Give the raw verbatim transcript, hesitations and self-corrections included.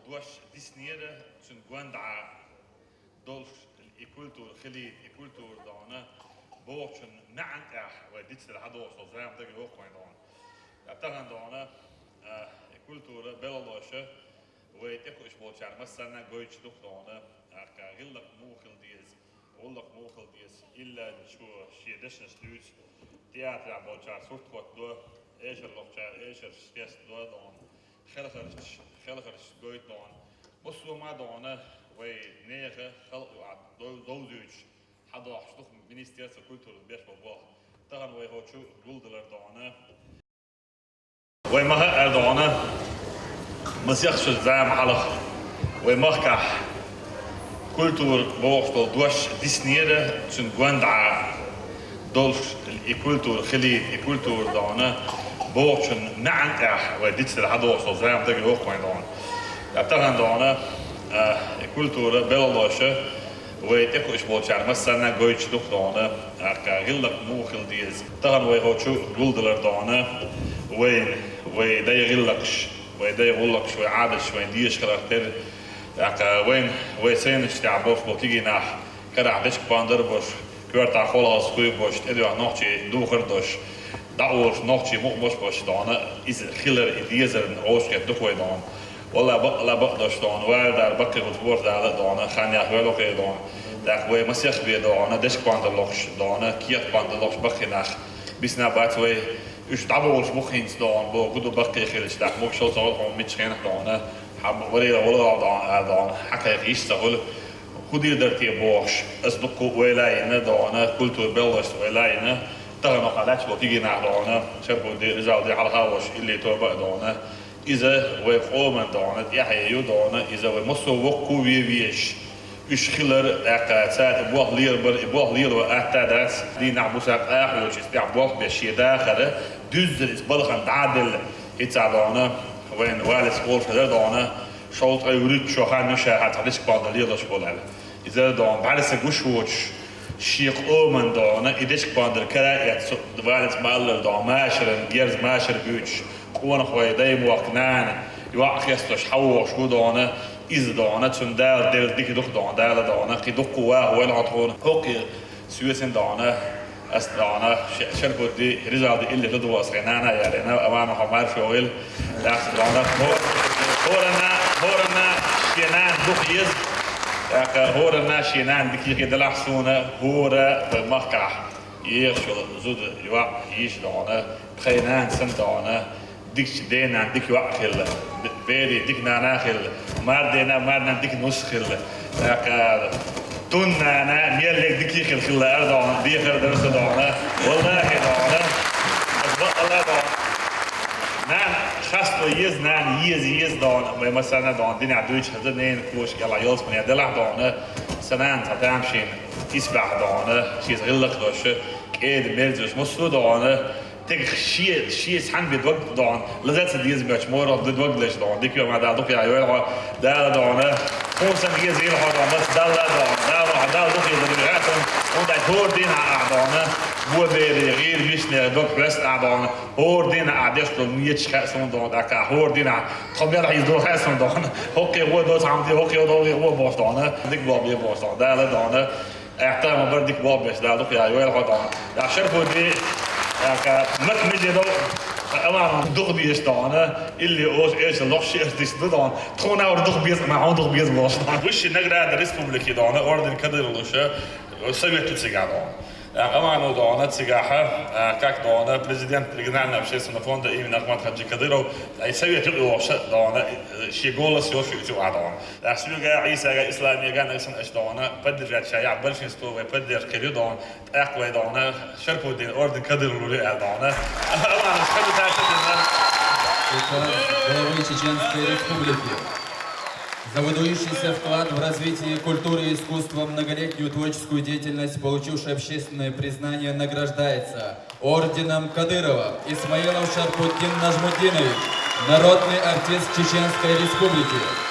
Дош диснера, цун гонда долуш и культура хилийта, и культура дона, бохучун маьӀна тӀехь вай дицдала хьадогӀуш долу зама дага йоху вайн дона. Ткъа тахана дона, а, и культура белхалоша, вай тӀекхуьуш болчара массарна гойтуш ду-кх дона, тӀаккха гӀиллакх муха хила деза, гӀуллакх муха хила деза, илланчо шен дешнаш дуьйцу, театрехь болчара сурт хӀоттадо, эшар лохучара эшарш хестадо дона, хелхарчаш, хелхарчаш гойту дона. Массо а ма дона, вай нехан халкъ юкъахь дов-, довзуьйтуш, хьадохуш ду-кх Министерство культуры беш болу болх. Тахана вай хӀокху чу гулдалар дона. Вай ма хаьара дона, масех шо зама хьалха вай махкахь культура бохуш долу дош диснера, цуьнан гонда долуш и культура хилийта, и культура дона, бохучун маьӀна тӀехь вай дицдала хьадогӀуш долу зама дага йоху вайн дона. Ткъа тахана дона, а, и культура белхалоша, вай тӀекхуьуш болчара массарна гойтуш ду-кх дона, тӀаккха гӀиллакх муха хила деза. Тахана вай хӀокху чу гулдалар дона, вайн, вай дай гӀиллакхаш, вай дай гӀуллакхаш, вай Ӏадаташ, вайн дезаш хиларх тера. ТӀаккха вайн, вай сайнаш тӀехь болуш болу кегий нах, карахь дечиг-пондар а беш, коьртахь холхазкхуьй а беш, тӀедоьгӀна нохчий духар а деш, дӀаолуш нохчий мукъамаш а беш дона, иза хилар, и дезарна гӀовшахетта ду-кх вай дона. Валла, бакъ-, ла бакъдеш дона, валидара баккхий хӀутту бохуш Дала а дона, хан яхвелла кхе дона. ТӀаккха вай масех бен дона, дечиг-пондар лохуш дона, кехат-пондар лохуш баккхий нах бисина бац вай, уьш дӀаболуш бу хӀинца дона, боху ду баккхий хилча, тӀаккха могушалла ца хуьлу хьуна мичча хенахь дона, хьан варера вала дона, а дона, хьан кхайкха йиш ца хуьлу. ХӀун дийр дара те бохуш, аса дуккха а ойла а йина дона, культура белхалошца ойла а йина, тахана хьалаьтташ болу кегий нах дона, Шарпуди, Ризалди хьалха а волуш, илли тоба а дона. Иза вай къоман дона, тӀаьхье ю дона, иза вай массо а воккху вен везаш, уьш хилар, тӀаккха цара и болх лелабар, и болх лело атта а дац, дийнахь-буса къаха йолчу иза тӀехь болх беш шен дахар, дуьззина иза балхана дӀа а делла, хӀинца дона, вайна Валис олуш хилар дона, шовзткъе вуьрхӀитта шо хан ю ша хьан цхьа дечиг-пондар лелош болу аьлла. Иза дона, бӀаьрса гуш воцуш, шен къоман дона, и дечиг-пондар кара а эцна, Валис ма-аллара дона, машаран, герз машар буьйцуш, къонахой, даймохк, нана, йоӀ хестош хьан вогӀуш ву дона, иза дона, цунна Дала делла дика ду-кх дона, Дала дона, кхин дуккха а ваха вайла хьо тхуна, хӀокхе соьцина дона, ас дона, Ш-, Шарпуди, Ризалди илли ладугӀу ас хьайн нана а ялийна, амма хьо маршо вайла, тӀаккха дона, хӀо-, хӀоранна, хӀоранна шен нана дукха еза, тӀаккха хӀоранна шен нана дика йихи делахь суна, хӀора вай махкахь ехаш йолу зуда, йоӀ, йиша дона, тхайн нана санна дона, дикачу ден-ненан дика йоӀ хилла, б-, берийн дика нана хилла, маран ден-ненан, маран ненан дика нус хилла. ТӀаккха тун нана меллиг дика хилла хилла ара дона, дехар дара сан дона, валлахӀи дона, ас бакъалла дона. Нана хастло еза, нана еза, еза дона, вай массарна дона, динехь дуьйцуш хаза ненан кошка кӀелахь ялсамане делахь дона, сан нана цхьа тамашийна исбаьхьа дона, шеца гӀиллакх а долуш, кӀеда-мерза йолуш, массо а дона, Тегах шен, шен цхьаьна бен дог дона, лаза а ца деза моьттуш, морах дог леш дона, дика ма Дала дукха яхьа йойла хьо, Дала дона, хӀун санна еза йила хьо дона, маца Далла дона, Дала, Дала дукха еза дона, хӀунда аьлча хӀора дийнахь ахь дона, бо берийн, гӀийра миссанийн дог хьоьсту ахь дона, хӀора дийнахь ахь деш долу ницкъаш хаьа суна дона, тӀаккха хӀора дийнахь тхо мел хьийзадо хаьа суна дона, хӀокхе гӀо доцу хьан де, хӀокхе гӀо доцу гӀо бохуш дона, дика болх бе бохуш дона, Дала дона. Ахь тахана ма бара дика болх беш, Дала дукха яхьа йойла хьо дона. Ахь Шарпуди, ахь Мак Мижинов, амма дукха дезаш дона, илли оша эша лохуш шиъ артист ду дона. Тхуна вара дукха беза, ма хьуна дукха беза бохуш дона. Высшая награда республики дона, орден Кадырова луша, совет ю цигахь дона. Амано дона цигахьа, а, как дона, президент регионального общественного фонда имени Ахмат-Хаджи Кадырова, а, и совет юкъа йолуш дона, э, шен голос йолуш ю цигахьа дона. А соьга, Ӏийсага, Исламега, нагахь санна аша дона, поддержать шаьш, большинство вай поддержка хир ю дона, тӀаккха вай дона, Шарпутдин орден Кадырова лур ю аьлла дона. Амано шкаду тайса дина. Указ главы Чеченской Республики. За выдающийся вклад в развитие культуры и искусства, многолетнюю творческую деятельность, получивший общественное признание, награждается орденом Кадырова Исмаилов Шарпутдин Нажмутдинович, народный артист Чеченской Республики.